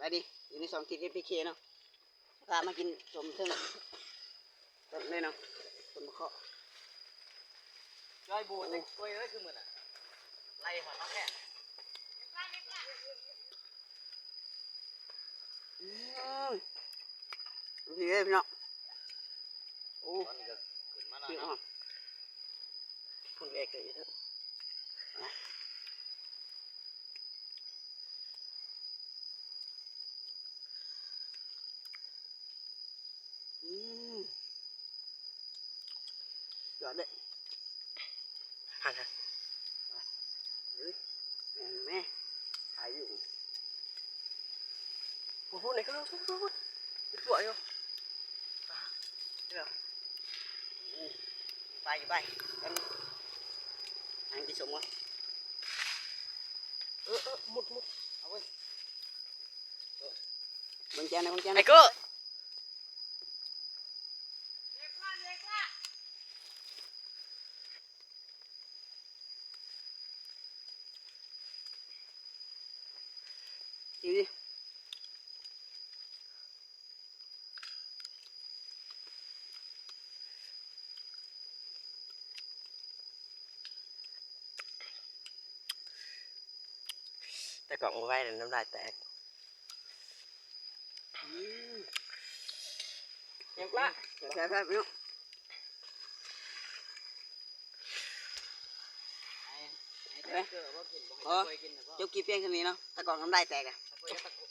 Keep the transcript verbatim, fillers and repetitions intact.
ไปดิ อยู่ในสองทิศ เอสพีเค เนาะ พามากินสมเทิง ต้นเลยเนาะ ต้นมะเคาะ จ้อยบูดเต็มถ้วยเลยคือมื้อน่ะ ไล่หอดน้องแพะ อืม โอเคพี่น้อง โอ้ ตอนนี้ก็ขึ้นมาแล้ว พี่น้อง เนาะ พุ่นแรกเลยเถอะ อืม ยอดเลย หันนะ เฮ้ย แม่นแม่ ถ่ายอยู่ พูดพูดไหนก็พูดพูดพูด ไปตัวอยู่ อ่ะ เดี๋ยว อืม ไปอยู่ไป กัน อันที่สมมติ เออ เออ มุดมุด เอาเว้ย เบิ่งแกนนะ เบิ่งแกนนะ ไอ้โก้ ดีดิ แต่กล่องเอาไว้แล้วน้ำลายแตก อืม ยังปลา แซ่บๆพี่น้อง ให้ ให้แต่เกิดว่ากินบ่ให้ อ๋อ ตะกวยกินนะพ่อ จบคลิปเพียงเท่านี้เนาะ ตะกล่องน้ำลายแตกอะ ตะกวยกับตะกวย